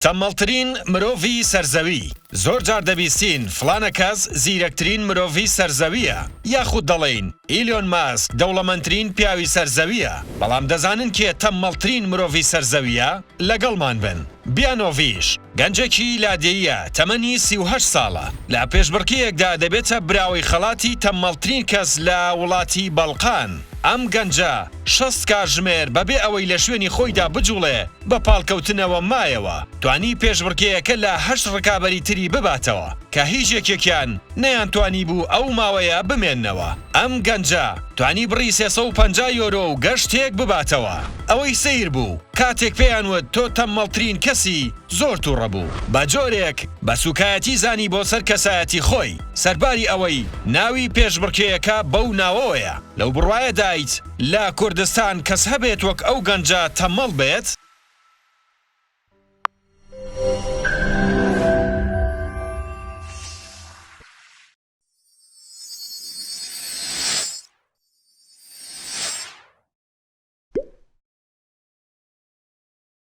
تەممەڵترین مرۆڤی سەر زەوی. زۆر جار دەبیستین فڵانە کەس زیرەکترین مرۆڤی سەر زەوییە، یاخود دەڵێین ئیلۆن ماسک دەوڵەمەندترین پیاوی سەر زەوییە، بەڵام دەزانن کێ تەممەڵترین مرۆڤی سەر زەوییە؟ لەگەڵمان بن. بیانۆڤیش گەنجێکی لادێییە تەمەنی 38 ساڵە، لە پێشبڕکێیەکدا دەبێتە براوەی خەڵاتی تەممەڵترین کەس لە وڵاتی بەڵقان. ئەم گەنجە 60 کاژمێر بەبێ ئەوەی لە شوێنی خۆیدا بجوڵێ بە پاڵکەوتنەوە مایەوە، توانی پێشبڕکێیەکە لە هەشت ڕکابەری تری بباتەوە، کە هیچ یەکێکیان نەیانتوانیبوو ئەو ماوەیە بمێننەوە. ئەم گەنجە توانی بڕی 350 یۆرۆ و گەشتێک بباتەوە. ئەوەی سەیر بوو، کاتێک پێیان وت تۆ تەممەڵترین کەسی، زۆر توڕە بوو، بە جۆرێک بە سوکایەتی زانی بۆ سەر کەسایەتی خۆی، سەرباری ئەوەی ناوی پێشبڕکێیەکە بەو ناوەوەیە. لەو بڕوایەدایت لە کوردستان کەس هەبێت وەک ئەو گەنجە تەممەڵ بێت؟